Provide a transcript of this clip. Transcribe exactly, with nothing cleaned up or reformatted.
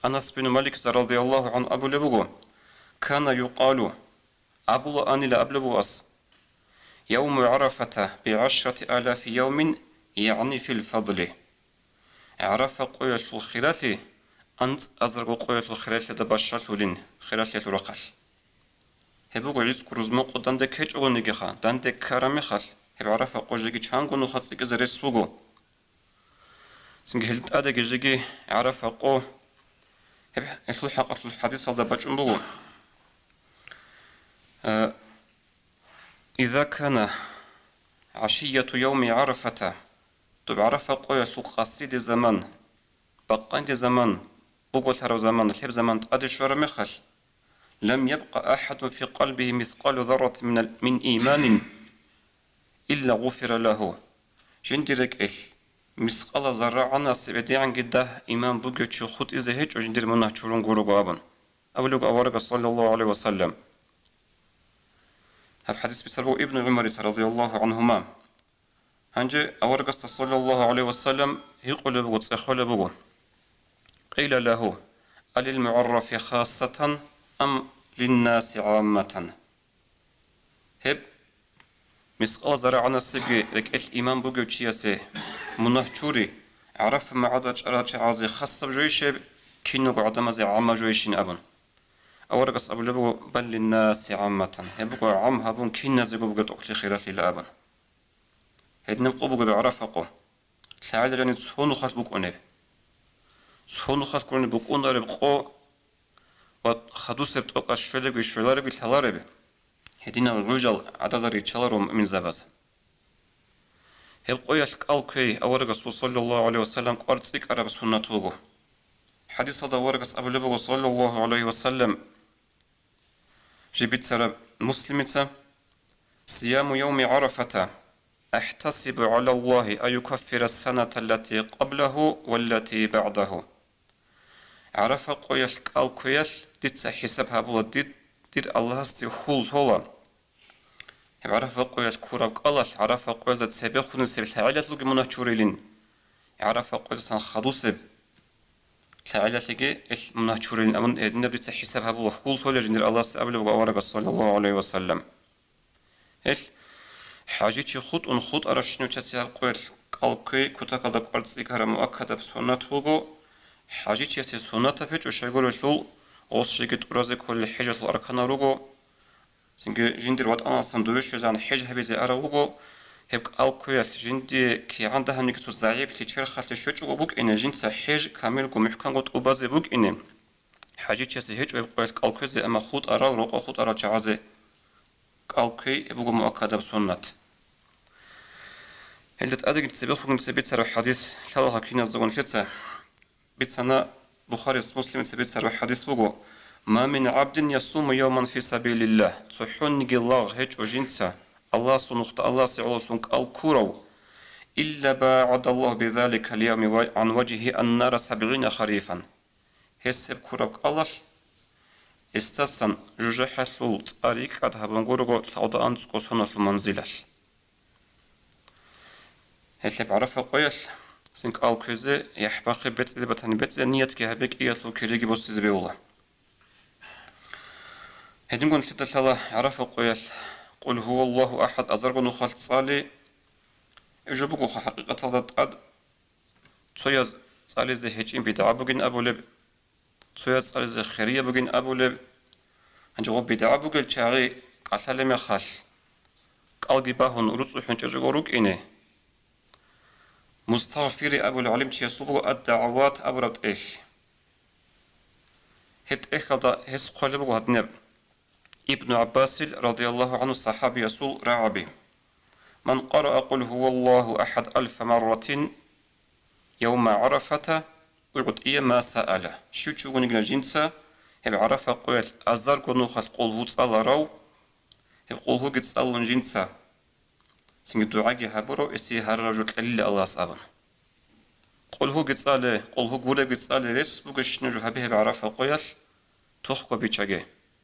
Анас бин Маликица радияллагьу гӀанху абулеб буго: «Кана юкъалу», абула анила абулеб буго ас, «Явму ГӀарафата би гӀашрати алафи явмин, ягӀни фил фадли». ГӀарафа къоялъул хиралъи анцӀазарго къоялъул хиралъида бащалъулин, хиралъиялъул рахъалъ. Гьеб буго гӀицӀго рузман къо данде ккечӀогонигиха, данде ккараб мехалъ, гьеб ГӀарафа къо жеги чанго нуха цӀикӀкӀизе рес буго. Цинги гьел тӀадеги жеги ГӀарафа къо, гьеб, гьелъул хӀакъалъулъ хӀадисалда бачӀун буго. Э, «Иза кана гӀашияту явми ГӀарафата», доб ГӀарафа къоялъул къасиде заман, бакъанде заман, буголъараб заман, лъеб заман тӀаде щвараб мехалъ, «лам ябкъа ахадун фи къалбигьи мискъалу зарратин минал, мин иманин, илла гъуфира лагьу». Жиндир рекӀелъ мискъала зарра гӀанасеб гӀедегӀанги дагь иман бугев чи хутӀизе гьечӀо жиндир мунагь чурун гурого абун, абулеб аварагас, саллаллагьу гӀалайгьи ва саллам. Гьаб хӀадис бицараб буго Ибну ГӀумарица, радияллагьу гӀанхума. Гьанже аварагасда, саллаллагьу гӀалайгьи ва саллам, гьикъулеб буго, цӀехолеб буго: «Къила лагьу, алил мугӀаррафи хассатан ам линнаси гӀамматан?» Гьеб мискъал зарра гӀанасебги рекӀелъ иман бугев чиясе мунагь чури, ГӀарафа магӀарда чӀарал чагӀазе хасаб жойищ гьеб, киналго гӀадамазе гӀамма жойищин абун. Аварагас абулеб буго: «Бал линнаси гӀамматан», гьеб буго гӀам гьабун киназего бугеб тӀокӀлъи хиралъила абун. Гьединаб къо бугеб ГӀарафа къо. ЛъагӀел рани цо нухалъ букӀунеб. Цо нухалъ гурони букӀунареб къо ва хадусеб тӀокӀалъ щвелебги щвеларебги лъалареб. Гьединал гӀужал гӀадада риччаларо муъминзабаз. Гьеб къоялъ кӀал кквей аварагасул, саллаллагьу гӀалайгьи ва саллам, кӀвар цӀикӀкӀараб суннат буго. ХӀадисалда аварагас абулеб буго, саллаллагьу гӀалайгьи ва саллам, жиб бицараб Муслимица: «Сияму явми ГӀарафата, ахӀтасибу гӀалаллагьи ан юкаффира ссаната аллати къаблагьу валлати багӀдагьу». ГӀарафа къоялъ кӀал кквеялъ дица хӀисаб гьабула, дид-, дир Аллагьасде хьул лъола. Гьеб ГӀарафа къоялъ ккураб кӀалалъ ГӀарафа къоялда цебехунесеб лъагӀелалъулги мунагь чурилин, ГӀарафа къоялдасан хадусеб лъагӀелалъеги ил мунагь чурилин абун, гьединаб дица хӀисаб гьабула, хьул лъолел жиндир Аллагьасде абулеб буго аварагас, саллаллагьу гӀалайгьи ва саллам. Ил хӀажичи хутӀун хутӀарав щинав чиясе гьаб къоялъ кӀал кквей кутакалда кӀвар цӀикӀкӀараб муаккадаб суннат буго. ХӀажичиясе суннатаб гьечӀо, щайгурелъул гъос жеги тӀуразе кколел хӀежалъул арканал руго. Цинги жиндир ватӀаналдасан дове щвезегӀан хӀеж гьабизе арав вуго, гьеб кӀал кквеялъ жиндие кигӀан дагьабниги цо загӀиплъи черхалъе щвечӀого букӀине, жинца хӀеж камилго мухӀканго тӀубазе букӀине. ХӀажичиясе гьечӀо гьеб къоялъ кӀал кквезе, амма хутӀарал, рокъо хутӀарал чагӀазе кӀал кквей гьеб буго муаккадаб суннат. Гьелда тӀадегица цебехунги цебе бицараб хӀадис лъалаха киназдаго нилъеца. Бицана, Бухарияс, Муслимица бицараб хӀадис буго: «Ма мин гӀабдин ясуму явман фи сабилиллагь», цохӀониги лагъ гьечӀо жинца Аллагьасул нухда Аллагьасе гӀололъун кӀал ккурав, «илла багӀадаллагьу бизаликал явми ва-, гӀан важгьи аннара сабгӀина харифан». Гьес гьеб ккураб кӀалалъ гьесдасан жужахӀалъул цӀар рикӀкӀад гьабун гурого лъалда анцӀго соналъул манзилалъ. Гьелъ гьеб ГӀарафа къоялъ цин кӀал кквезе, яхӀ бахъи бецӀизе батани бецӀизе, ниятги гьабе, кӀиялъул кириги босизе бегьула. Гьединго нилъеда лъала ГӀарафа къоялъ Къул гьуваллагьу ахӀад азарго нухалъ цӀали. Жо бугоха хӀакъикъаталда тӀад цояз цӀализе гьечӀин бидгӀа бугин абулеб, цояз цӀализе хирияб бугин абулеб. Гьанже гъоб бидгӀа бугел чагӀи кӀалъалеб мехалъ, кӀалги багьун руцӀцӀухӀун чӀечӀого рукӀине. Мустагъфири абулев гӀалимчиясул буго ад-дагӀават абураб тӀехь. Гьеб тӀехьалда гьес хъвалеб буго гьадинаб. Ибну ГӀаббасил, радияллагьу гӀанху, сахӀабиясул рагӀаби: «Ман къараа Къул гьуваллагьу ахӀад алфа марратин явма ГӀарафата, угӀтӀия ма саала». Щив чи вугониги жинца гьеб ГӀарафа къоялъ азарго нухалъ Къул гьу цӀаларав, гьеб Къул гьуги цӀалун жинца цинги дугӀаги гьабурав, гьесие гьарараб жо кьелила Аллагьас абун. Къул гьуги цӀале, Къул гьу гуребги цӀале рес бугещинаб жо гьабе гьеб ГӀарафа къоялъ, тохго бичӀчӀаге.